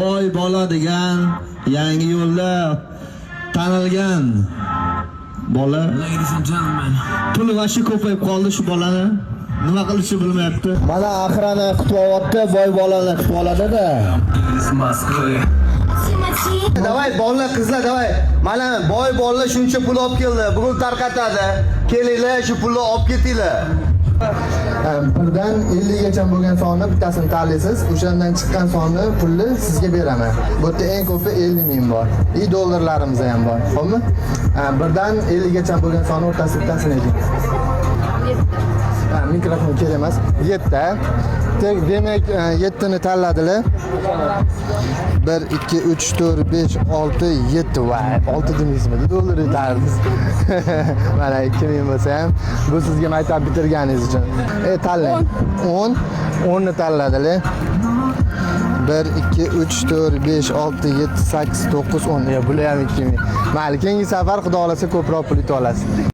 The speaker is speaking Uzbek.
Boy bola degan yangi yo'lda tanilgan bola. Ladies and gentlemen. Puli вообще ko'payib qoldi shu bolani. Nima qilishni bilmayapti. Mana охрана kutib olyapti, boy bolani kutib oladi-da. Из Москвы. Давай, bolalar, qizlar, давай. Mana boy bolalar shuncha pul olib keldi. Bugun tarqatadi. Kelinglar, shu pulni olib ketinglar. 1 dan 50 gacha bo'lgan sonni bittasini tanlaysiz. O'shandan chiqqan sonni pulni sizga beraman. Bu yerda eng ko'pi 50 000 bor. И dollarlarimiz ham bor. Xo'pmi? 1 dan 50 gacha bo'lgan sonni o'rtasida bittasini ayting. Ha, mikrofon kerak emas. Yetti. Demak, yettini tanladilar. 1, 2, 3, 4, 5, 6, 7. Voy, 6 demaysizmi? Dollar yetardingiz. Mana 2000 bo'lsa ham, bu sizga maktab bitirganingiz uchun. Tanlang. 10. 10 ni tanladilar. 1, 2, 3, 4, 5, 6, 7, 8, 9, 10. Yo, bular ham 2000. Mayli, keyingi safar, xudo xohlasa, ko'proq pul yuta olasiz.